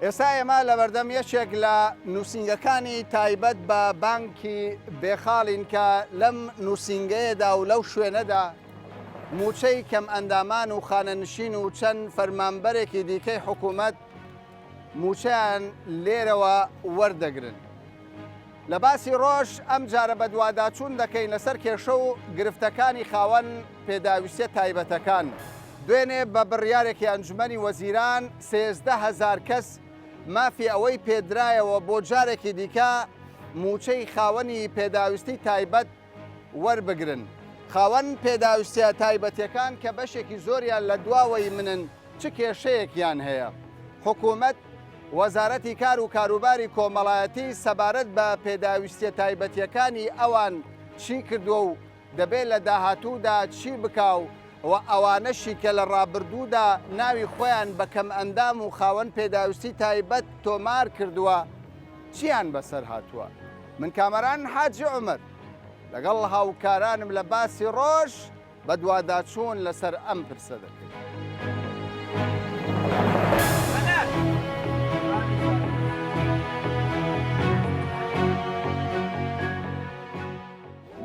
ئێستا ئێمە لەبەردەم یەکێک لە نووسینگەکانی تایبەت بە بانکی بێخاڵین کە لەم نووسینگەیەدا و لەو شوێنەدا مووچەی کەمئەندامان و خانەنشین و چەند فەرمانبەرێکی دیکەی حکوومەت مووچەیان لێرەوە وەردەگرن. لە باسی ڕۆژ ئەمجارە بەدواداچوون دەکەین لەسەر کێشە و گرفتەکانی خاوەن پێداویستیە تایبەتەکان. دوێنێ بە بڕیارێکی ئەنجومەنی وەزیران 13 هەزار کەس مافی ئەوەی پێدرایەوە بۆ جارێکی دیکە مووچەی خاوەنی پێداویستی تایبەت وەربگرن. خاوەن پێداویستیە تایبەتیەکان کە بەشێکی زۆریان لە دواوەی منن چ کێشەیەکیان هەیە؟ حکومەت، وەزارەتی کار و کاروباری کۆمەڵایەتی سەبارەت بە پێداویستیە تایبەتیەکانی ئەوان چی کردووە و دەبێت لە داهاتوودا چی بکا و و ئەوانەشی کە لە ڕابردوودا ناوی خۆیان بە کەمئەندام و خاوەن پێداویستی تایبەت تۆمار کردووە چیان بەسەر هاتووە؟ من کامەران حاجی عومەر لەگەڵ هاوکارانم لە باسی ڕۆژ بەدواداچوون لەسەر ئەم پرسە دەکەین.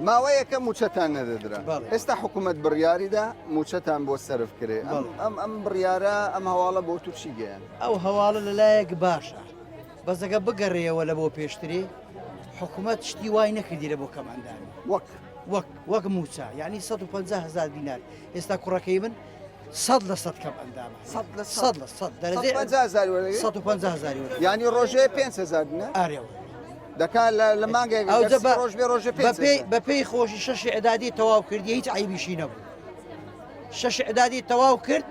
ماوەیەکە مووچەتان نەدەدرا ئێستا حکوومەت بڕیاریدا مووچەتان بۆ سەرف کرێ ئەم ئەم بڕیارە ئەم هەواڵە بۆ تو چی گەیان ئەو هەواڵە لەلایەک باشە بەسەگە بگەڕێەوە لە بۆ پێشتری حکوومەت شتی وای نەکردی لە بۆ کەمئەندامی وەک وەک وەک مووچە یعنی 150 هزار دینار ئێستا کوڕەکەی من سەد لە سەد کەم ئەندامە سەد لە سەد لە سەد دەرەجەی 150 هزار وەردەگری؟ 150 هزاری وەردەگری. یعنی ڕۆژێ 5000 دینار ئارێوە دەکا لە لە مانگێک ئەو ئەگەر جە سی بە ڕۆژ بێ ڕۆژێ پێنج بەپێی هەزار. بەپێی خۆشی شەشی ئیعدادی تەواو کردی هیچ عەیبیشی نەبوو شەش ئیعدادی تەواو کرد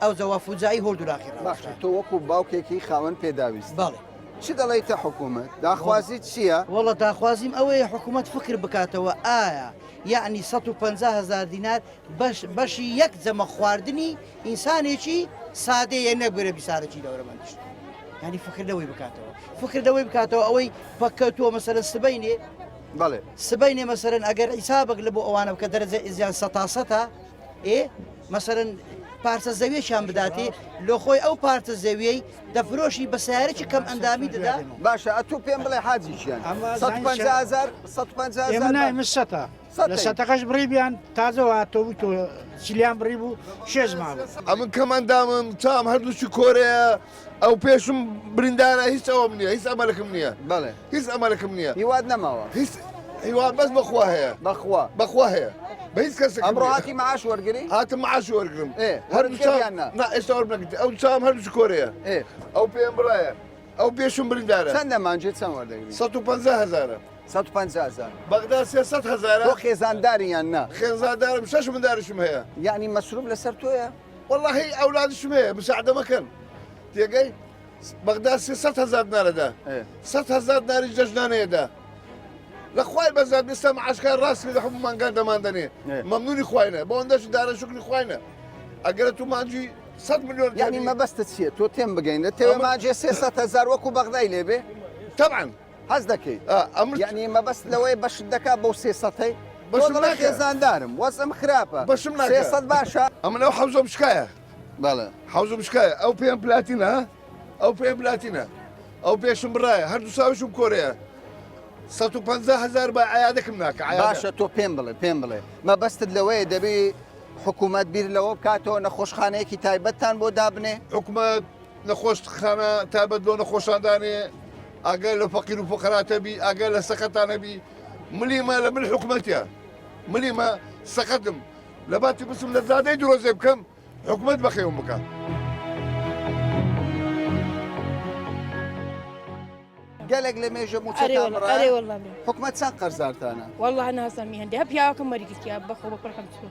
ئەو جەوا فوجایی هۆردولاقی باشە ڕاوەستا تۆ وەکو باوکێکی خاوەن پێداویستی بەڵێ چ دەڵێیتە حکوومەت؟ داخوازیت چییە؟ وەڵا داخوازیم ئەوەیە حکوومەت فکر بکاتەوە ئایا یەعنی 150 هەزار دینار بەش بەشی یەک جەمە خواردنی ئینسانێکی سادەیە نەک بەرە بیسارەکی دەورەمەندیش یعنی فکر لەوەی بکاتەوە فکر لەوەی بکاتەوە ئەوەی پەککەوتووە مەسەلەن سبەینێ بەڵێ سبەینێ مەسەلەن ئەگەر حیسابێک لە بۆ ئەوانە بکە دەرەجە ئیزیان سەتاسەتە ئێ مەسەلەن پارچە زەویەکیان بداتێ لۆ خۆی ئەو پارچە زەویەی دەفرۆشی بە سیارێکی کەم ئەندامی دەدا. باشە ئەتوو پێم بڵێ حاجی گیان 150 هەزار 150 ئێمە هەزار نای من سەتە لە سەتەکەش بڕیبیان تازەوە تۆ بوو تۆ چلیان بڕی بوو شێش مابوو. ئەمن کەم ئەندامم چاوم هەردووکی کۆرەیە ئەو پێشم بریندارە هیچ ئەوەم نییە هیچ ئەمەلکم نییە بەڵێ هیچ ئەمەلکم نییە هیوات نەماوە هیچ هیوا بەس بەخوا هەیە بەخوا بەخوا هەیە بە هیچ کەسێک ئەمڕۆ هاتی معاش وەرگری هاتم معاش وەرگرم ئێ هەردوو وەرگرت یان نا؟ نا ئێستا وەرم نەگرت ئەو چاوم هەردووکی کۆرەیە ئێ ئەو پێم بڕایە ئەو پێشم بریندارە چەندە مانجێ چەند وەردەگری 150 هەزارە 150 هەزار بەغدا 300 هەزارە تۆ خێزانداری یان نا خێزاندارم شەش منداریشم هەیە یعنی مەسروف لەسەر تۆیە وەڵاهی ئەولادیشم هەیە مساعدە مەکەن تێگەی بەغدا 300 هەزار دینارەدا 100 هەزار دیناری جەژنانەیەدا لە خوای بەزاد بێستا معاشکان ڕاست لە هەموو مانگان دەماندەنێ مەمنونی خوینە بۆ ئەندەش دارە شکری خوینە ئەگەر تو مانجی 100 میلیۆن یعنی مەبەستت چییە تۆ تێم بگەین لە تێوە مانجێ 300 هەزار وەکو بەغدای لێبێ طبعا حەز دەکەی ئەمر یعنی مەبەست لەوەیە بەشت دەکا بەو سێ سەتەی بەشم بەڵێ ناکا. خێزاندارم وەزعم خراپە بەشم ناکا. 300 باشە ئەمن ئەو حەوزەم شکایە بەڵێ حەوزم شکایە ئەو پێم پلاتینە ئەو پێم پلاتینە ئەو پێشم بڕایە هەردوو ساوشم کۆرەیە 150 هەزار بە عیادەکم ناکە عیادە. باشە تۆ پێم بڵێ پێم بڵێ مەبەستت لەوەیە دەبی حکوومەت بیر لەوە بکاتەوە نەخۆشخانەیەکی تایبەتتان بۆ دابنێ حکومەت نەخۆشخانە تایبەت بۆ نەخۆشان دانێ ئاگای لە فەقیر و فوقەراتە بی ئاگای لە سەقەتانە بی ملی مە لە مل حکومەتە ملی مە سەقەتم لە باتی بچم لە زادەی درۆزێ بکەم حکومەت بەخێوم بکە. گەلێک لە مێژە مووچەتان بڕا حکومەت چەند قەرزارتانە؟ وەڵا نازانم هەندێ پیاوەکەم وەریگرتیا بەخۆ بە کوڕەکەم چوو.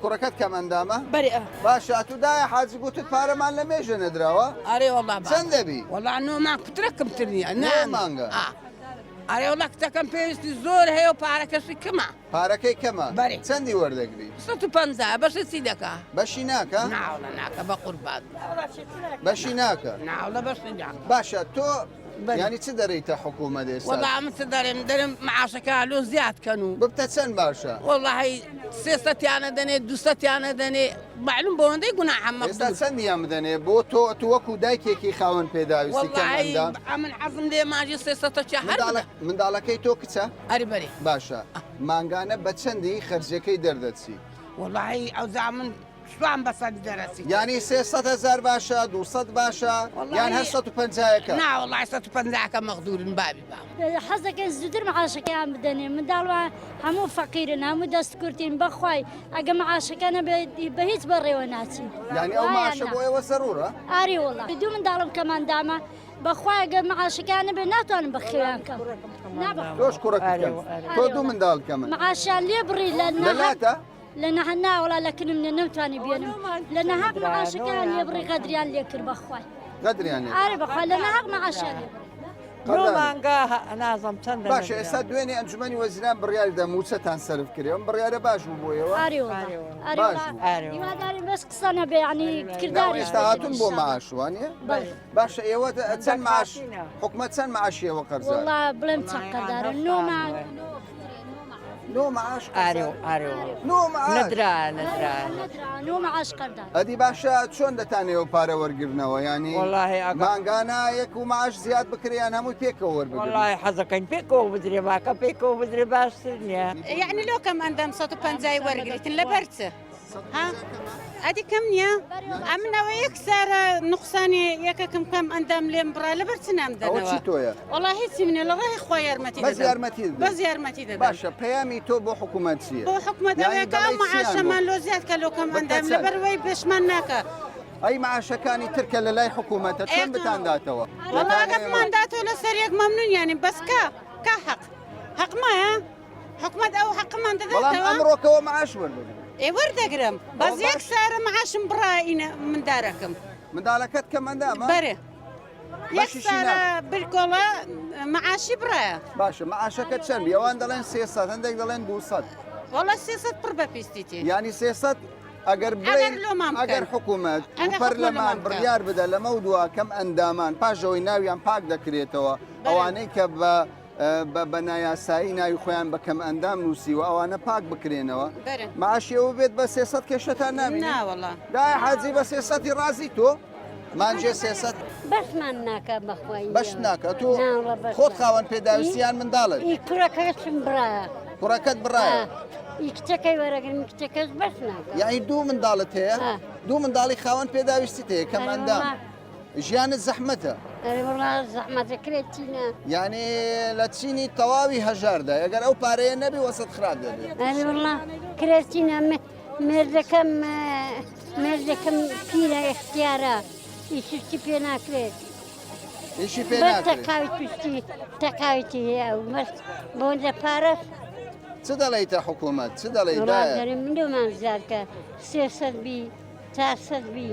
کوڕەکەت کەم ئەندامە؟ بەرێ ئە. باشە ئەتوو دایە حاجی گوتت پارەمان لە مێژە نەدراوە؟ ئەرێ وەڵا بابە. چەند دەبی؟ وەڵا نۆ مانگ پترە کەمتر نییە. نۆ مانگە؟ ئا. ئەرێ وەڵا کچەکەم پێویستی زۆر هەیە و پارەکەشی کەمە. پارەکەی کەمە؟ بەرێ. چەندی وەردەگری؟ 150 بەشی چی دەکا؟ بەشی ناکا؟ ناوڵە ناکا بە قوربان. بەشی ناکا؟ ناوڵە بەشی ناکا. باشە تۆ. یانی چ دەرێیتە حکوومەت ئێستا؟ وەڵا من چ دەرێم دەرم معاشەکە لۆ زیاد کەن و ببتە چەند باشە؟ وەڵی سێ سەتیانە دەنێ دو سەتیانە دەنێ معلوم بەوەندەی گوناحە ئێستا چەندیان بدەنێ بۆ تۆ تو وەکو دایکێکی خاوەن پێداویستی کەم ئەندام ئەمن حەزم لێ ماژی سێ سەتەکە هەر منداڵەکەی تۆ کچە؟ ئەری بەری باشە مانگانە بە چەندی خەرجیەکەی دەردەچی؟ وەڵی ئەوجا من سوان بەسەر دەرەسی یانی 300 هزار باشە 200 باشە یان هەر 150ەکە نا وەڵی 150ەکە مەغدورن بابی بام حەزەکەن زووتر معاشەکەیان بدەنێ منداڵ هەموو فەقیرن هەموو دەست کورتین بەخوای ئەگە معاشەکە نەبێت بە هیچ بەڕێوە ناچین یانی ئەو معاشە بۆ ئێوە زەرورە ئاری وڵا دوو منداڵم کەماندامە بەخوای گەر معاشەکان نەبێت ناتوانم بەخێویان کەم تۆش کوڕەکەت کەم تۆ دوو منداڵ کەمن معاشیان لێ بڕی لە لەلاتە لە نەها ناوەڵا لە کنم نیە نەمتوانی بێنم لە نەهاق معاشەکەیان لێ بڕی غەدریان لێ کرد بەخوای غەدریان لێ ئارێ بەخوا لە نەهاق معاشیان لێ بڕی. نۆ مانگە نازم چەندە باشە ئێستا دوێنێ ئەنجومەنی وەزیران بڕیاری دا مووچەتان سەرف کرێ ئەم بڕیارە باش بوو بۆ ئێوە ئارێ وەڵا ئارێ باش وەڵا بوو هیوادارین بەس قسە نەبێ یعنی کرداریش ئێستا هاتوون بۆ معاش وانیە بەڵێ باشە ئێوە چەند معاش حکومەت چەند معاشی ئێوە قەرزارە وەڵا بڵێم چەند قەردارە نۆ مانگ نۆ معاش ئارێ ئارێ نۆ معاش نەدرا نەدرا نۆ معاش قەردار ئەدی باشە چۆن دەتانەوە پارە وەرگرنەوە ینی وەڵاهی ئەگەر مانگانە یەک و معاش زیاد بکریان هەمووی پێکەوە وەربگرن وەڵاهی حەزەکەین پێکەوە بدرێ ماکە پێکەوە بدرێ باشتر نییە یعنی لۆ کەم ئەندام 150 وەرگریتن لەبەر چ ها ئەدی کەم نییە ئەمن ئەوە یەک سارە نوقسانی یەکەکم کەم ئەندام لێم بڕا لەبەر چ نام ئەوە دەنەوە چی تۆیە وەڵا هیچی منە لە ڕێی خوا یارمەتی بەس دەدەم یارمەتی دەدەن. بەس یارمەتی دەدەم باشە پەیامی تۆ بۆ حکوومەت چییە بۆ حکومەت یانی ئەوەیە کە ئەو دەڵێی چیان بۆ معاشەمان لۆ زیاد کە لۆ کەم بکە ئەندام چەند؟ لەبەر وەی بەشمان ناکە ئەی معاشەکانی تر کە لە لای حکوومەتە چۆن ئێ بتانداتەوە وەڵا ئەگە دەتانەوێ بمانداتەوە لەسەر یەک مەمنون یانی بەس کا کا حەق حەق مایە حکومەت ئەو حەقمان بەڵام دەداتەوە ئەمڕۆکەوە معاش وەربگرن ئێ وەردەگرم بەس ئەوە یەک باش. سارە معاشم بڕا ئینە مندارەکەم منداڵەکەت کەمەندامە بەرێ یەک بەشیشی سارە ناکە. برکۆڵە معاشی بڕایە باشە معاشەکە چەند بی ئەوان دەڵێن 300 هەندێک دەڵێن 200 وەڵا 300 پڕ بە پیستیتی یعنی 300 ئەگەر ئەگەر بڵێن لۆمان بکەن. ئەگەر حکوومەت و ئەگەر حکومەت پەرلەمان لۆمان بکە. بڕیار بدە لەمە دوا کەم ئەندامان پاش ئەوەی ناویان پاک دەکرێتەوە ئەوانەی کە بە بە بە نایاسایی ناوی خۆیان بە کەم ئەندام نووسیوە ئەوانە پاک بکرێنەوە بەرێ. معاشی ئەوە بێت بە 300 کێشەتان نامینێ نا وەڵا. دایە حاجی بە 300 ڕازی تۆ مانجێ 300 بەشمان ناکە بەخوای بەش ناکە تۆ خۆت خاوەن پێداویستیان منداڵت ئی کوڕەکەشم برایە کوڕەکەت برایە ئی کچەکەی وەرەگرم کچەکەش بەش ناکە یعنی دوو منداڵت هەیە آه. دوو منداڵی خاوەن پێداویستیت هەیە کەم ئەندام ژیانت زەحمەتە. ئەرێ وەڵا زەحمەتە کرێ چینە. یانی لە چینی تەواوی هەژاردا ئەگەر ئەو پارەیە نەبی وەسەت خراپ دەبێت. ئەرێ وەڵا کرێ چینە مێردەکەم مێردەکەم پیرە ئیختیارە ئیشی پێ ناکرێت. ئیشی پێ بەس ناکرێت. تەقاوی پشتی تەقاویتی هەیە ئەو بەس بۆندە پارەش. چ دەڵێیتە حکوومەت چ دەڵێی وەڵا دایە؟ دەرێ منۆمان زیاد کە 300 بی 400 بی.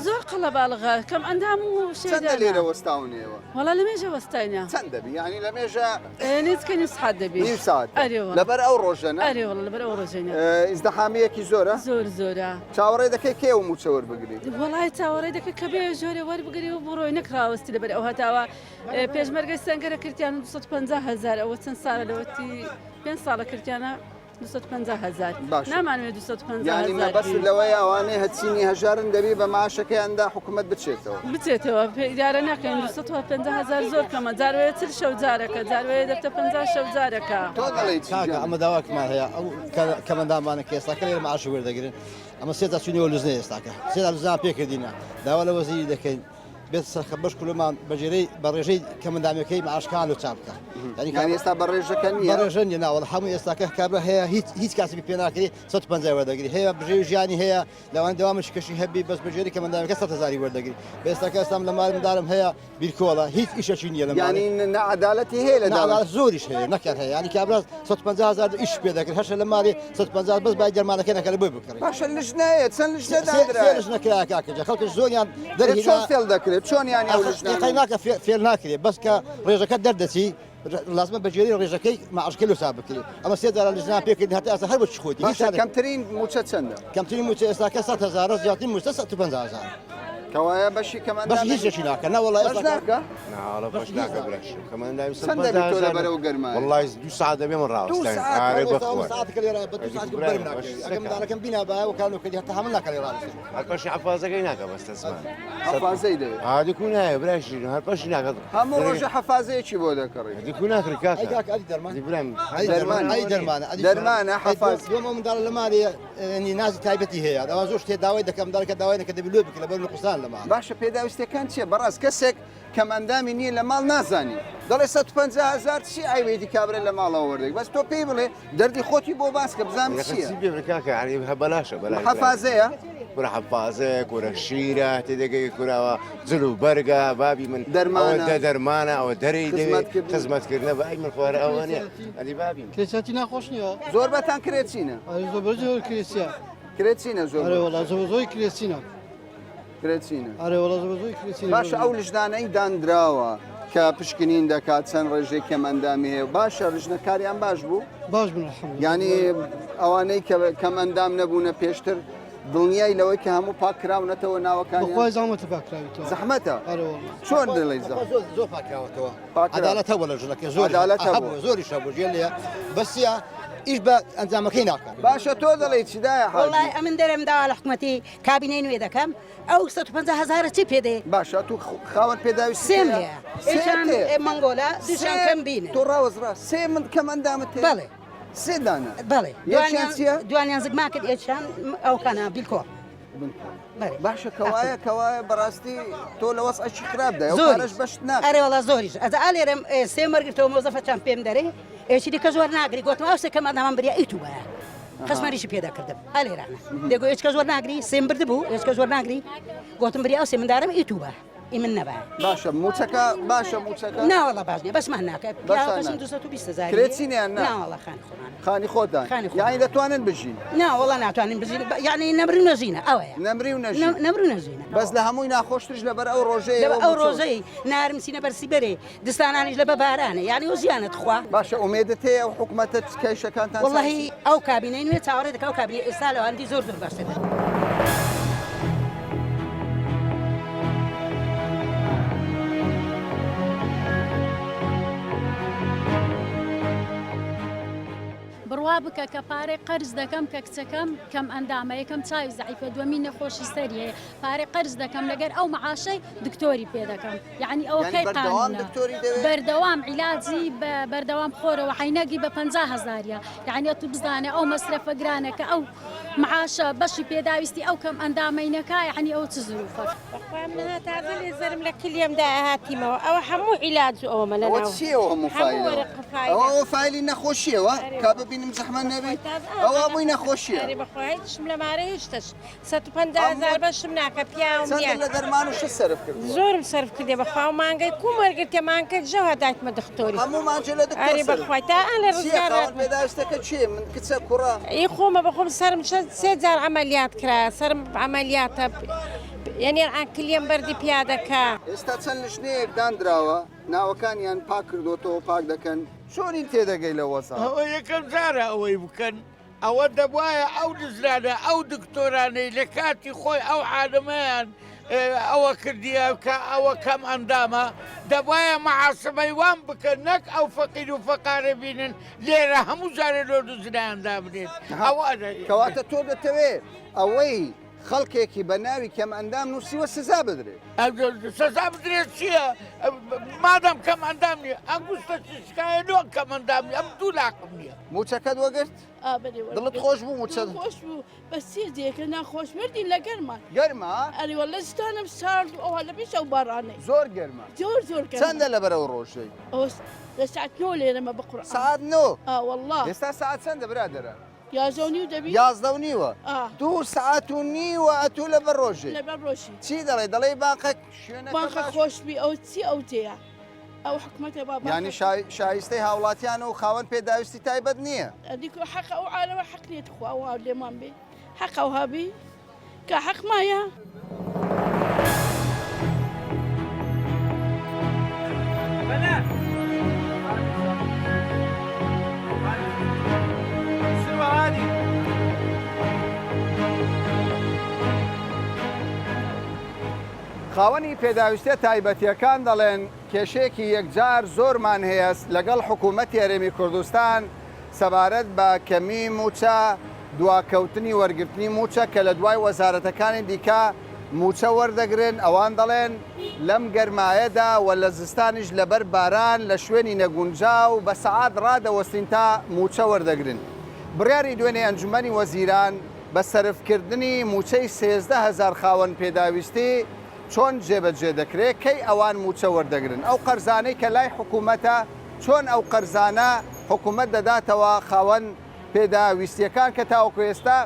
زۆر قەڵەباڵغە کەم ئەندام و چەندە شێدانە. لێرە وەستاون ئێوە؟ وەڵا لە مێژە وەستاینە. چەند دەبی یعنی لە مێژە نزیکە نیو سەعات دەبی. نیو سەعات ئەرێ وەڵا. لەبەر ئەو ڕۆژە نا؟ ئەرێ وەڵا لەبەر ئەو ڕۆژەینە. ئیزدحامییەکی زۆرە؟ زۆر زۆرە. چاوەڕێ دەکەی کەی ئەو مووچە وەربگری؟ وەڵای چاوەڕێ دەکەی کە بێ ژۆرێ وەربگری و بڕۆی نەک ڕاوەستی لەبەر ئەو هەتاوە پێشمەرگەی سەنگەرە کردیان 250 هەزار ئەوە چەند ساڵە لەوەتی پێنج ساڵە کردیانە 250 هەزار باشە. نامانەوێت 250 یعنی هەزار مەبەست بی. لەوەیە ئەوانەی هەچینی هەژارن دەبی بە معاشەکەیاندا حکوومەت بچێتەوە. بچێتەوە پێ ئیدارە ناکەین 250 هەزار زۆر کەمە جار وەیە 40 شەو جارەکە جار وەیە دەبتە 50 شەو جارەکە. تۆ دەڵێی چی کاکە گیان؟ ئەمە داواکمان هەیە ئەو کەمەندامانە کە ئێستاکە لێرە معاش وەردەگرن ئەمە سێ جار چوونەوە لوجنە ئێستاکە سێ جار لوجنەمان پێکردینە داوا لە وەزیری دەکەین بێت سەرخە بەش کولمان بە ژێرەی بە ڕێژەی کەمەندامەکەی معاشکان لۆ چاپ بکە یعنی ئێستا بە ڕێژەکە نییە؟ بە ڕێژە نییە ناوەڵ هەموو ئێستاکە کابرا هەیە هیچ هیچ کاسبی پێ ناکرێ 150 وەردەگری هەیە بژێوی ژیانی هەیە لەوان دەوامش کەشی هەبی بەس بە ژێری کەمەندامەکە 100 هەزاری وەردەگری بە ئێستاکە ئێستام لە ماڵ منداڵم هەیە بیرکۆڵە هیچ ئیشەکی نییە لە ماڵێ. یعنی نەعەدالەتی هەیە لە داوە؟ نەعەدالەت زۆریش هەیە نەکەر هەیە یعنی کابرا 150 هەزار ئیش پێ دەکرد هەشە لە ماڵێ 150 بەس بای دەرمانەکە نەکە لە بۆی بکڕی. باشە لجنە هەیە چەند لجنە سێ دانرایە؟ لجنە کرایە کاکە جان خەڵکش زۆریان ئێ دەرهینا چۆن فێڵ دەکرێت چۆن یانی ئەو لجنانە؟ قەی ناکە فێل ناکرێ بەس کە ڕێژەکە دەردەچی. لازمە بە گوێرەی ڕێژەکەی مەعاشەکەی لۆ حساب بکرێ ئەمە سێ جارە لجنە پێکردن هەتا ئێستا هەر وەکی خۆیتی هیچ باشە کەمترین مووچە چەندە؟ کەمترین مووچە ئێستاکە 100 هەزارە زیاترین مووچە 150 هەزار کەوایە بەشی کەم بەش هیچ شتێکی ناکە نا وەڵا بەش ئێستا ناکە؟ نا وەڵا بەش ناکە براش کەم ئەندامی چەند دەبی تۆ لەبەر ئەو گەرمایە؟ وەڵای دوو سەعات دەبێ من دوو ڕاوەستاین سەعات ئارێ ئێستا ئەو بەخوا سەعاتەکە لێرە بە دوو سەعات بەرم ناکەوێت ئەگەر منداڵەکەم بینابایە وەکان وکردی هەتا هەموو ناکە لێ ڕاوەستێت هەر پەشی حەفازەکەی ناکە بەس تەسمان حەفازەی دەوێت ئادی کو نایە برای شیرین هەر پەشی ناکە هەموو ڕۆژە حەفازەیەکی بۆ دەکڕی ئەدی کو ناکڕی کاکە ئەی کاکە ئەدی دەرمان ئەدی برام ئەی دەرمان ئەی دەرمانە ئەدی دەرمانە حەفاز دوم ئەو منداڵە لە ماڵێ یعنی نازی تایبەتی هەیە ئەوە زۆر شتێ داوای دەکەم منداڵەکە داوای نەکە دەبی لۆ بکە لەبەر نقصان لە ماڵ باشە پێداویستیەکان چییە بەڕاست کەسێک کەم ئەندامی نییە لە ماڵ نازانی دەڵێ 150 هزار چی عیبێتی کابرا لە ماڵەوە وەردێک بەس تۆ پێی بڵێ دەردی خۆتی بۆ باس کە بزانم چییە چی پێ بڵێ کاکە یعنی هە بەلاشە بەلاش حەفازەیە کورە حەفازەیە کورە شیرە تێدەگەی کوراوە جل و بەرگە بابی من دەرمانە. ئەوە دە دەرمانە ئەوە دەرێی دەوێ خزمەتکردن. خزمەتکردنە بای من خوارە ئەوە نییە ئەدی بابی من کرێچاتی ناخۆش نییە زۆربەتان کرێچینە ئەرێ زۆر زۆر کرێچیە کرێچینە زۆر ئەرێ وەڵا زۆر زۆر کرێچینە کرێچینە ئەرێ وەڵا زۆر زۆر کرێچینە باشە ئەو لژنانەی دانراوە کە پشکنین دەکات چەند ڕێژەی کەم ئەندامی هەیە باشە لژنەکاریان باش بوو باش بوون الحمدلله یعنی ئەوانەی کە کەم ئەندام نەبوونە پێشتر دڵنیای لەوەی کە هەموو پاک کراونەتەوە ناوەکانیان بەخوای زەحمەتە پاکراویتەوە زەحمەتە ئەرێ وەڵا چۆن دڵی زەحمەت زۆر زۆر پاکراوەتەوە پاکراوە. عەدالەت هەبوو لە ژنەکە زۆر عەدالەت هەبوو. هەبوو زۆریش هەبوو ژێر لێیە بەسیە ئیش بە ئەنجامەکەی ناکات باشە تۆ دەڵێی چی دایە حاجی وەڵای ئەمن دەرێم داوا لە حکومەتی کابینەی نوێ دەکەم ئەو 150 هەزارە چی پێ دێ باشە تو خاوەن پێداویستی سێم هەیە؟ هەیە ئێشان سێ تێ. مەنگۆلە دووشان سێ کەم بینە تۆ ڕاوەست ڕاست سێ من کەم ئەندامت هەیە بەڵێ سێ دانە بەڵێ یەکیان چییە؟ دوانیان زگماکرد ئێشان ئەو کانا بیلکۆ باشە کەوایە کەوایە بەڕاستی تۆ لە وەزعێکی خراپدای ئەو زۆریش. پارەش بەشت ناکات ئەرێ وەڵا زۆریش ئەجا ئالێرەم سێ وەرگرتەوە مۆزەفە چەند پێم دەرێ ئێشی دیکە زۆر ناگری گۆتم ئەو سێ کەم ئەندامان بریا ئی تو بایە خزمەریشی پێ دەکردم ئالێرانە دەگۆ ئێچکە زۆر ناگری سێم بردبوو ئێچکە زۆر ناگری گۆتم بریا ئەو سێ مندارم ئی تو بە ئی من نەبایە باشە موچەکە باشە موچەکە نا وەڵا باش نییە بەسمان ناکە پیاوەکەشم 220 هەزار کرێ چینیان نا نا وەڵا خانی خۆمان خانی خۆتان خانی خۆمان. یعنی دەتوانن بژین نا وەڵا ناتوانین بژین یعنی نەمری و نەژینە ئەوەیە نەمری و نەژین نەمری و نەژینە بەس لە هەمووی ناخۆشترش لەبەر ئەو ڕۆژەیە لەبەر ئەو ڕۆژەی نارم سینە بەرسی بەرێ دستانانیش لە بە بارانە یعنی ئەو زیانە تخوا باشە ئومێدت هەیە ئەو حکومەتە کێشەکانتان وەڵاهی ئەو کابینەی نوێ چاوەڕێ دەکا ئەو کابینەی ئێستا لەوان دی زۆر زۆر باشتر دەبێت. بڕوا بکە کە پارەی قەرز دەکەم کە کچەکەم کەم ئەندامە یەکەم چاوی زەعیفە دووەمین نەخۆشی سەری هەیە پارەی قەرز دەکەم لەگەر ئەو معاشەی دکتۆری پێ دەکەم یعنی ئەوە یانی کەی بەردەوام قانونە دکتۆری دەوێ؟ بەردەوام عیلاجی بە بەردەوام خۆرەوە عەینەگی بە 50 هەزاریە یعنی ئەتوو بزانێ ئەو مەسرەفە گرانە کە ئەو معاشە بەشی پێداویستی ئەو کەم ئەندامەی نەکا یعنی ئەوە چ زروفە. بەخوا من ها تازە لێزەرم لە کلیەم دا هاتیمەوە ئەوە هەموو عیلاج و ئەوەمە لە ئەوە ناو چییە ئەو هەموو هەموو فایلەوە؟ وەرق و فایلە. ئەوە ئەوە فایلی نەخۆشییەوە کا ببینم زەحمەت نەبی ئەوە هەمووی نەخۆشییە. ئەرێ بەخوا هیچم لەمارە هیچ تەش 150 هەزار بەشم ناکە پیاوم چەندت نییە لە دەرمان و شت سەرف کردووە؟ زۆرم سەرف کردێ بەخوا و مانگەی کوم وەرگرتێ مانگەک ژەوە دایتمە دختۆری هەموو مانجێ لە دکتۆر ئەرێ سەرف بەخوای تا ئان لە چییە ڕزگار خاوەن هاتمە. پێداویستەکە چییە من کچە کوڕە؟ ئی خۆمە بەخۆم سەرم چەند سێ جار عەمەلیات کرا سەرم عەمەلیاتە یعنی ئان کلیەم بەردی پیادەکە. ئێستا چەند لژنەیەک داندراوە ناوەکانیان پاک کردۆتەوە پاک دەکەن چۆنین تێدەگەی لە وەزع؟ ئەوە یەکەم جارە ئەوەی بکەن ئەوە دەبوایە ئەو دزرانە ئەو دکتۆرانەی لە کاتی خۆی ئەو عالمەیان ئەوە کردیە کە ئەوە کەم ئەندامە دەبوایە محاسبەی وان بکەن نەک ئەو فەقیر و فەقارە بینن لێرە هەموو جارێ لۆ دزرایان دابنێت ئەوە کەواتە تۆ دەتەوێ ئەوەی خەڵکێکی بە ناوی کەم ئەندام نووسیوە سزا بدرێت. سزا بدرێت چییە؟ مادەم کەم ئەندام نییە ئەنگوستە چیسکایە لۆ کەم ئەندام نییە ئەم دوو لاقم نییە. مووچەکەت وەگرت؟ دڵت خۆش بوو مووچەت؟ خۆش بوو بەس چیە جێیەکە ناخۆش مردین لە گەرما. گەرما؟ ئەرێ وەڵا زستانم سارد و ئەوها لە پێش ئەو بارانەی. زۆر گەرمە. زۆر زۆر گەرمە. چەندە لەبەر ئەو ڕۆژەی؟ ئەوە لە سەعات نۆ لێرەمە بە قورعان. سەعات نۆ؟ ئا وەڵا. ئێستا سەعات چەندە برادەرە؟ یازدە و نیو دەبی؟ یازدە و نیوە؟ ئا. دوو سەعات و نیوە ئەتوو لەبەر ڕۆژەی. لەبەر ڕۆژی. چی دەڵێی؟ دەڵێی باقە شوێنەکە باقە باش. خۆش بی ئەو چی ئەو جێیە؟ ئەو حکومەتە با باقە. یانی شایستەی هاوڵاتیان و خاوەن پێداویستی تایبەت نییە؟ ئەدی کو حەقە ئەو عالەمە حەق نییە تخوا ئەوها لێمان بێ حەقە ئەوها بی کە حەق مایە. خاوەنی پێداویستیە تایبەتیەکان دەڵێن کێشەیەکی یەکجار زۆرمان هەیە لەگەڵ حکوومەتی هەرێمی کوردستان سەبارەت بە کەمی مووچە، دواکەوتنی وەرگرتنی مووچە کە لە دوای وەزارەتەکانی دیکە مووچە وەردەگرن، ئەوان دەڵێن لەم گەرمایەدا و لە زستانیش لەبەر باران لە شوێنی نەگونجاو بە سەعات ڕادەوەستین تا مووچە وەردەگرن. بڕیاری دوێنێ ئەنجومەنی وەزیران بە سەرفکردنی مووچەی 13 هەزار خاوەن پێداویستی چۆن جێبەجێ دەکرێت، کەی ئەوان مووچە وەردەگرن؟ ئەو قەرزانەی کە لای حکوومەتە چۆن ئەو قەرزانە حکوومەت دەداتەوە خاوەن پێداویستییەکان کە تاوەکو ئێستا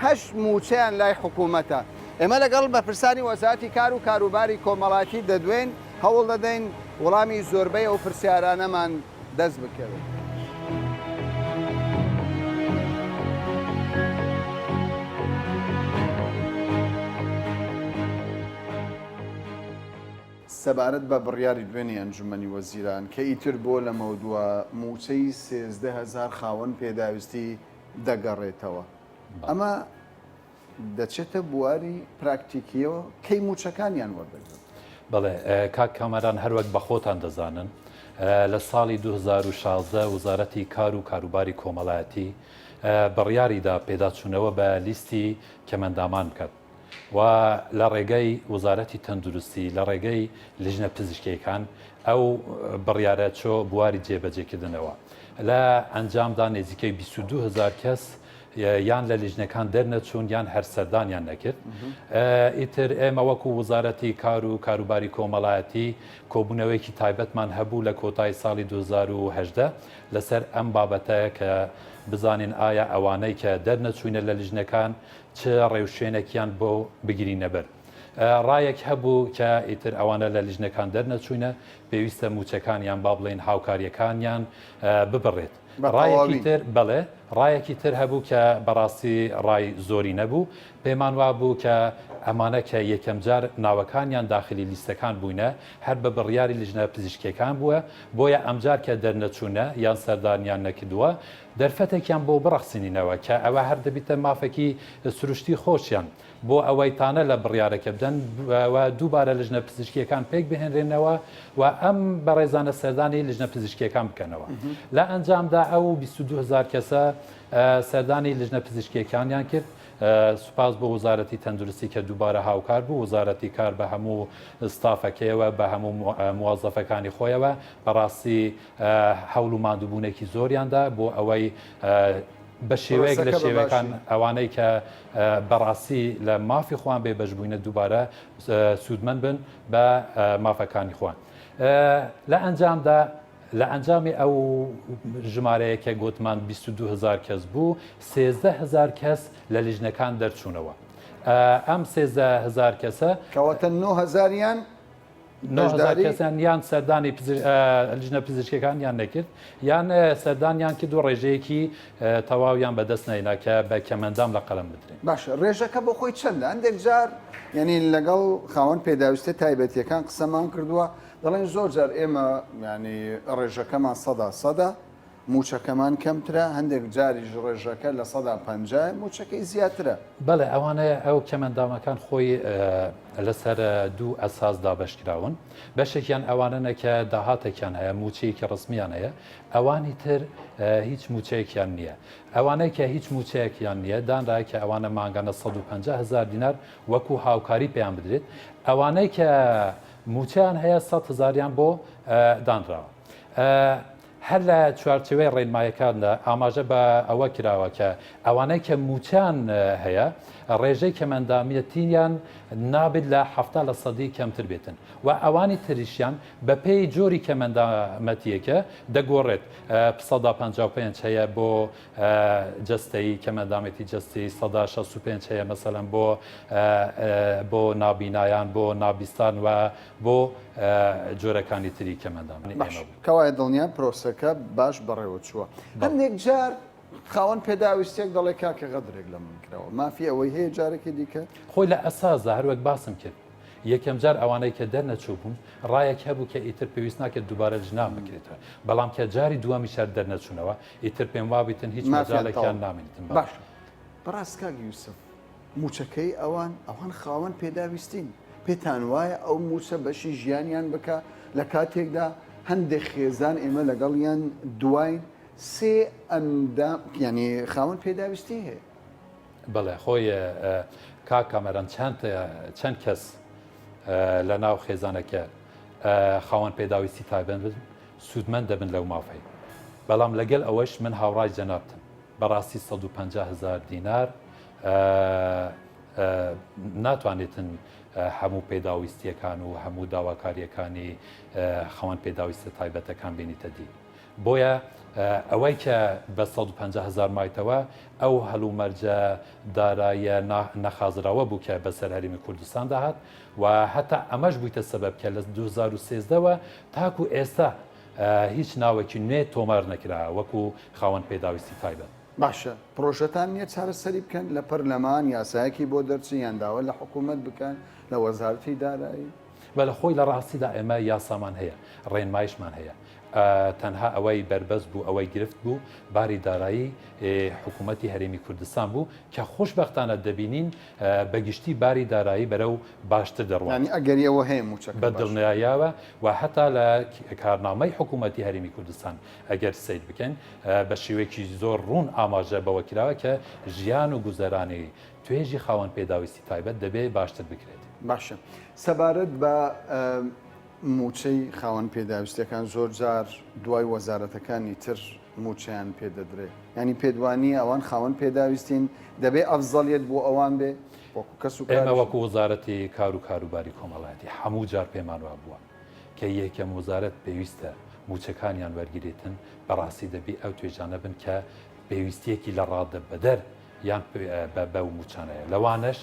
هەشت مووچەیان لای حکوومەتە؟ ئێمە لەگەڵ بەرپرسانی وەزارەتی کار و کاروباری کۆمەڵایەتی دەدوێین، هەوڵ دەدەین وەڵامی زۆربەی ئەو پرسیارانەمان دەست بکەوێت. سەبارەت بە بڕیاری دوێنێی ئەنجومەنی وەزیران کە ئیتر بۆ لەمەودوا مووچەی 13 هەزار خاوەن پێداویستی دەگەڕێتەوە، ئەمە دەچێتە بواری پراکتیکییەوە، کەی مووچەکانیان وەردەگرن؟ بەڵێ کاک کامەران هەروەک بەخۆتان دەزانن لە ساڵی 2016 وزارەتی کار و کاروباری کۆمەڵایەتی بڕیاریدا پێداچوونەوە بە لیستی کەمەندامان بکات و لە ڕێگەی وزارەتی تەندروستی لە ڕێگەی لیژنە پزیشکیەکان ئەو بڕیارە چۆ بواری جێبەجێکردنەوە لە ئەنجامدا نزیکەی 22 هزار کەس یان لە لیژنەکان دەرنەچوون یان هەر سەردانیان نەکرد ئیتر ئێمە وەکو وزارەتی کار و کاروباری کۆمەڵایەتی کۆبوونەوەیەکی تایبەتمان هەبوو لە کۆتایی ساڵی 2018 لەسەر ئەم بابەتە کە بزانین ئایا ئەوانەی کە دەرنەچوینە لە لیژنەکان چ ڕێوشوێنێکیان بۆ بگرینەبەر. ڕایەک هەبوو کە ئیتر ئەوانە لە لیژنەکان دەرنەچووینە، پێویستە مووچەکانیان با بڵێین هاوکارییەکانیان ببڕێت. ڕایەکی تر بەڵێ، ڕایەکی تر هەبوو کە بەڕاستی ڕای زۆری نەبوو، پێمان وابوو کە ئەمانە کە یەکەمجار ناوەکانیان داخلی لیستەکان بووینە هەر بە بڕیاری لیژنە پزیشکییەکان بووە، بۆیە ئەمجار کە دەرنەچوونە یان سەردانیان نەکردووە دەرفەتێکیان بۆ بڕەخسینینەوە کە ئەوە هەر دەبیتە مافێکی سروشتی خۆشیان بۆ ئەوەی تانە لە بڕیارەکە بدەن و دووبارە لجنە پزیشکیەکان پێک بهێنرێنەوە و ئەم بەڕێزانە سەردانی لجنە پزیشکیەکان بکەنەوە. لە ئەنجامدا ئەو 22 هەزار کەسە سەردانی لجنە پزیشکیەکانیان کرد. سوپاس بۆ وەزارەتی تەندروستی کە دووبارە هاوکار بوو، وەزارەتی کار بە هەموو ستافەکەیەوە، بە هەموو موەزەفەکانی خۆیەوە بەڕاستی هەوڵ و ماندووبوونێکی زۆریان دا بۆ ئەوەی بە شێوەیەک لە شێوەکان ئەوانەی کە بەڕاستی لە مافی خۆیان بێ بەش بووینە دووبارە سوودمەند بن بە مافەکانی خۆیان. لە ئەنجامدا لە ئەنجامی ئەو ژمارەیە کە گوتمان 22 هزار کەس بوو 13 هزار کەس لە لیژنەکان دەرچوونەوە. ئەم 13 هزار کەسە کەواتە 9 هزاریان 9000 کەسیان یان سەردانی لیژنە پزیشکەکانیان نەکرد یان سەردانیان کرد و ڕێژەیەکی تەواویان بەدەست نەینا کە بە کەمەندام لە قەلەم بدرێن. باشە ڕێژەکە بۆ خۆی چەندە؟ هەندێک جار یعنی لەگەڵ خاوەن پێداویستە تایبەتیەکان قسەمان کردووە دەڵێن زۆر جار ئێمە یعنی ڕێژەکەمان سەدا سەدە مووچەکەمان کەمترە، هەندێک جاریش ڕێژەکە 50% مووچەکەی زیاترە. بەڵێ ئەوانە ئەو کەمئەندامەکان خۆی لەسەر دوو ئەساس دابەشکراون، بەشێکیان ئەوانەنە کە داهاتێکیان هەیە، مووچەیەکی ڕەسمییان هەیە، ئەوانی تر هیچ مووچەیەکیان نییە. ئەوانەی کە هیچ مووچەیەکیان نییە دانرا کە ئەوانە مانگانە 150 هەزار دینار وەکو هاوکاری پێیان بدرێت، ئەوانەی کە مووچەیان هەیە 100 هەزاریان بۆ دانراوە. هەر لە چوارچێوەی ڕێنمایەکاندا ئاماژە بە ئەوە کراوە کە ئەوانەی کە مووچەیان هەیە ڕێژەی کەمئەندامیەتییان نابێت لە 70 لە سەدی کەمتر بێتن و ئەوانی تریشیان بەپێی جۆری کەمئەندامەتییەکە دەگۆڕێت 55% هەیە بۆ جەستەیی کەمئەندامێتی جەستەیی 65% هەیە مەسەلەن بۆ بۆ نابینایان بۆ نابیستان و بۆ جۆرەکانی تری کەمئەندامانی ئێمە بوو. کەوایە دڵنیام پرۆسەکە باش بەڕێوە چووە. هەندێک جار خاوەن پێداویستیەک دەڵێ کاکە غەدرێک لە من کراوە، مافی ئەوەی هەیە جارێکی دیکە؟ خۆی لە ئەساسدا هەر وەک باسم کرد یەکەم جار ئەوانەی کە دەرنەچووبوون ڕایەک هەبوو کە ئیتر پێویست ناکرێت دووبارە لجنە بکرێتەوە، بەڵام کە جاری دووەمیش هەر دەرنەچوونەوە ئیتر پێم وابیتن هیچ مەجالێکیان نامێنیتن. باشە بەڕاست کاک یوسف مووچەکەی ئەوان، ئەوان خاوەن پێداویستین. پێتان وایە ئەو مووچە بەشی ژیانیان بکا لە کاتێکدا هەندێک خێزان ئێمە لەگەڵیان دواین سێ ئەندام یانی خاوەن پێداویستی هەیە. بەڵێ خۆی کاک کامەران چەند چەند کەس لە ناو خێزانەکە خاوەن پێداویستی تایبەت بن سوودمەند دەبن لەو مافەی بەڵام لەگەل ئەوەش من هاوڕای جەنابتم بەڕاستی 150 هزار دینار ناتوانێتن هەموو پێداویستیەکان و هەموو داواکاریەکانی خاوەن پێداویستە تایبەتەکان بینیتە دی. بۆیە ئەوەی کە بە 150 هەزار مایتەوە ئەو هەلومەرجە داراییە نەخازراوە بوو کە بەسەر هەرێمی کوردستاندا هات و هەتا ئەمەش بوویتە سەبەب کە لە 2013 وە تاکو ئێستا هیچ ناوێکی نوێ تۆمار نەکرا وەکو خاوەن پێداویستی تایبەت. باشە پرۆژەتان نیە چارەسەری بکەن لە پەرلەمان یاسایەکی بۆ دەرچن یان داوا لە حکومەت بکەن لە وەزارەتی دارایی؟ بەلە خۆی لە ڕاستیدا ئێمە یاسامان هەیە ڕێنمایشمان هەیە تەنها ئەوەی بەربەست بوو ئەوەی گرفت بوو باری دارایی حکوومەتی هەرێمی کوردستان بوو کە خۆشببختانە دەبینین بەگشتی باری دارایی بەرەو باشتر دەڕوات. یانی ئەگەری ئەوە هەیە مووچەکە بە دڵنیاییەوە و هەتا لە کارنامەی حکوومەتی هەرێمی کوردستان ئەگەر سەیر بکەین بە شێوەیەکی زۆر ڕوون ئاماژە بەوە کراوە کە ژیان و گوزەرانی توێژی خاوەن پێداویستی تایبەت دەبێ باشتر بکرێت. باشە سەبارەت بە مووچەی خاوەن پێداویستیەکان زۆر جار دوای وەزارەتەکانی تر مووچەیان پێ دەدرێ یانی پێت وانیە ئەوان خاوەن پێداویستین دەبێ ئەفزەڵیەت بۆ ئەوان بێ وەکو کەس و ئێمە وەکو وەزارەتی کار و کاروباری کۆمەڵایەتی هەموو جار پێمان وابووە کە یەکەم وەزارەت پێویستە مووچەکانیان وەرگریتن بەڕاستی دەبی ئەو توێژانە بن کە پێویستیەکی لە ڕادە بەدەر یان بەو مووچانەیە لەوانەش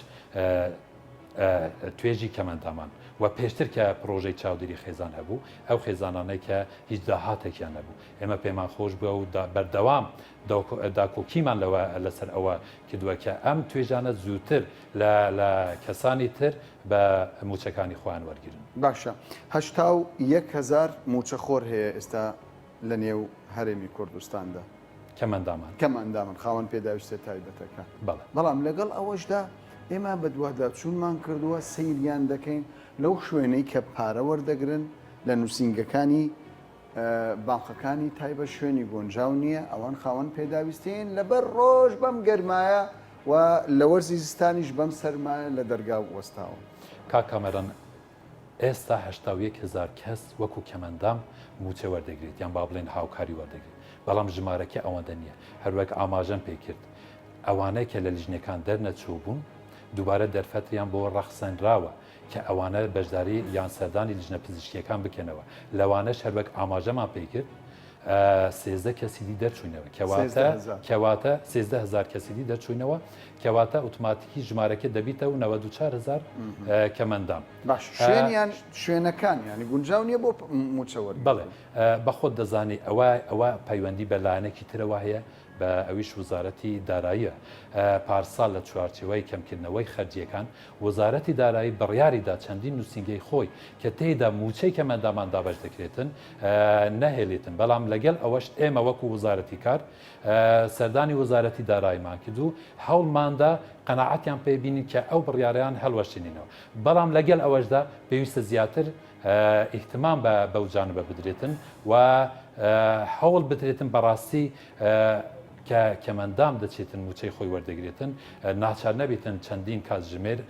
توێژی کەمئەندامان و پێشتر کە پڕۆژەی چاودێری خێزان هەبوو ئەو خێزانانەی کە هیچ داهاتێکیان نەبوو ئێمە پێمان خۆش بووە و بەردەوام داکۆکیمان لەوە لەسەر ئەوە کردووە کە ئەم توێژانە زووتر لە کەسانی تر بە مووچەکانی خۆیان وەرگرن. باشە 81 هەزار مووچەخۆر هەیە ئێستا لە نێو هەرێمی کوردستاندا. کەمئەندامان. کەمئەندامن، خاوەن پێداویستیە تایبەتەکان. بەڵێ. بەڵام لەگەڵ ئەوەشدا ئێمە بەدواداچوونمان کردووە، سەیریان دەکەین لەو شوێنەی کە پارە وەردەگرن لە نووسینگەکانی بانقەکانی تایبەت شوێنی گۆنجاو نییە، ئەوان خاوەن پێداویستین لەبەر ڕۆژ بەم گەرمایە و لە وەرزی زستانیش بەم سەرمایە لە دەرگا وەستاون. کاک کامەران ئێستا 81 هەزار کەس وەکو کەمئەندام مووچە وەردەگرێت یان با بڵێین هاوکاری وەردەگرێت، بەڵام ژمارەکە ئەوەندە نییە. هەروەک ئاماژەم پێ کرد ئەوانەی کە لە لیژنەکان دەرنەچووبوون دووبارە دەرفەتیان بۆ ڕەخسێنراوە کە ئەوانە بەشداری یان سەردانی لیژنە پزیشکییەکان بکەنەوە، لەوانەش هەروەک ئاماژەمان پێ کرد 13 کەسی دی دەرچووینەوە کەواتە کەواتە 13 هەزار کەسی دی دەرچووینەوە کەواتە ئوتوماتیکی ژمارەکە دەبیتەوە 94 هەزار کەمەندام. باش شوێنیان شوێنەکان یانی گونجاو نییە بۆ مووچە وەرگرتن. بەڵێ بەخۆت دەزانی ئەوە ئەوە پەیوەندی بە لایەنێکی ترەوە هەیە بە ئەویش وزارەتی داراییە. پارساڵ لە چوارچێوەی کەمکردنەوەی خەرجییەکان، وەزارەتی دارایی بڕیاری دا چەندین نووسینگەی خۆی کە تێیدا مووچەی کەمئەندامان دابەش دەکرێتن نەهێلیتن، بەڵام لەگەل ئەوەش ئێمە وەکو وەزارەتی کار سەردانی وەزارەتی داراییمان کرد و هەوڵماندا قەناعەتیان پێ بینین کە ئەو بڕیارەیان هەڵوەشێنینەوە، بەڵام لەگەل ئەوەشدا پێویستە زیاتر ئیهتمام بە بەو جانبە بدرێتن و هەوڵ بدرێتن بەڕاستی کە کەمەندام دەچێتن موچەی خۆی وەردەگرێتن ناچار نەبیتن چەندین کاتژمێر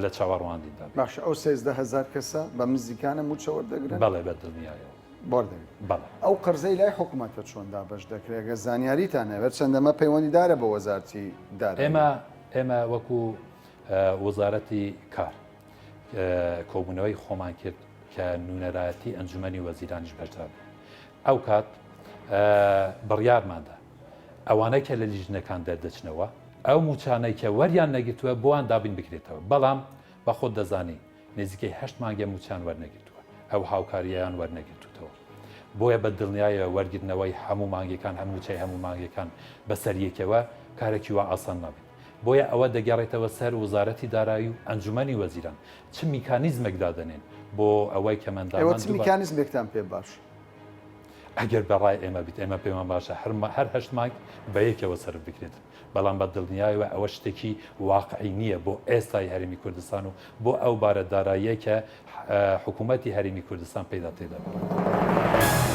لە چاوەڕواندیندا بێت. باشە ئەو 13 هەزار کەسە بەم نزیکانە موچە وەردەگرن؟ بەڵێ بە دڵنیایەوە وەردەگرن. بەڵێ. ئەو قەرزەی لای حکومەتە چۆن دابەش دەکرێت گەر زانیاریتان هەیە هەرچەندە ئەمە پەیوەندیدارە بە وەزارەتی دارایی. ئێمە ئێمە وەکو وەزارەتی کار کۆبوونەوەی خۆمان کرد کە نوونەرایەتی ئەنجومەنی وەزیرانیش بەشدار بوو. ئەو کات بڕیارماندا ئەوانەی کە لە لیژنەکان دەردەچنەوە ئەو موچانەی کە وەریان نەگرتووە بۆیان دابین بکرێتەوە، بەڵام بە خۆت دەزانی نزیکەی هەشت مانگە موچەیان وەرنەگرتووە، ئەو هاوکارییەیان وەرنەگرتووتەوە. بۆیە بە دڵنیایەوە وەرگرتنەوەی هەموو مانگێکان هەم موچەی هەموو مانگێکان بەسەر یەکەوە کارێکی وا ئاسان نابێت. بۆیە ئەوە دەگەڕێتەوە سەر وەزارەتی دارایی و ئەنجومەنی وەزیران چ میکانیزمێک دادەنێن بۆ ئەوەی کە ئێوە مەندامان چ دووبارە میکانیزمێکتان پێ باشە؟ ئەگەر بە ڕای ئێمە بیت ئێمە پێمان باشە هەر هەشت مانگ بە یەکەوە سەرف بکرێت. بەڵام بە دڵنیایەوە ئەوە شتێکی واقعی نییە بۆ ئێستای هەرێمی کوردستان و بۆ ئەو بارە داراییە کە حکوومەتی هەرێمی کوردستان پێیدا تێدەپەڕێت.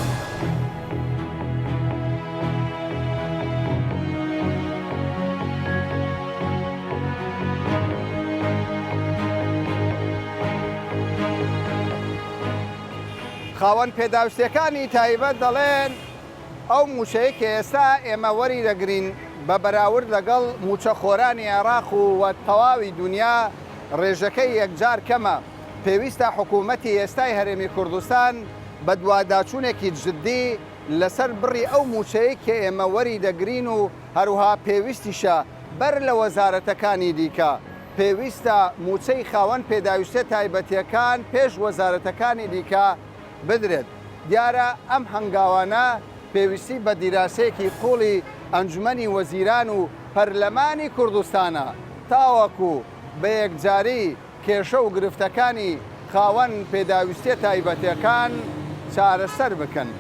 خاوەن پێداویستیەکانی تایبەت دەڵێن، ئەو مووچەیە کە ئێستا ئێمە وەری دەگرین بە بەراورد لەگەڵ مووچەخۆرانی عێراق و و تەواوی دونیا رێژەکەی یەکجار کەمە، پێویستە حکوومەتی ئێستای هەرێمی کوردستان بەدواداچوونێکی جددی لەسەر بڕی ئەو مووچەیەی کە ئێمە وەری دەگرین و هەروها پێویستیشە بەر لە وەزارەتەکانی دیکە پێویستە مووچەی خاوەن پێداویستیە تایبەتیەکان پێش وەزارەتەکانی دیکە بدرێت. دیارە ئەم هەنگاوانە پێویستی بە دیراسەیەکی قوڵی ئەنجومەنی وەزیران و پەرلەمانی کوردستانە تاوەکو بە یەکجاری کێشە و گرفتەکانی خاوەن پێداویستیە تایبەتەکان چارەسەر بکەن.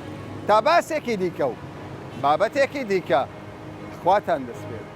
تا باسێکی دیکە و بابەتێکی دیکە خواتان دەسپێرم.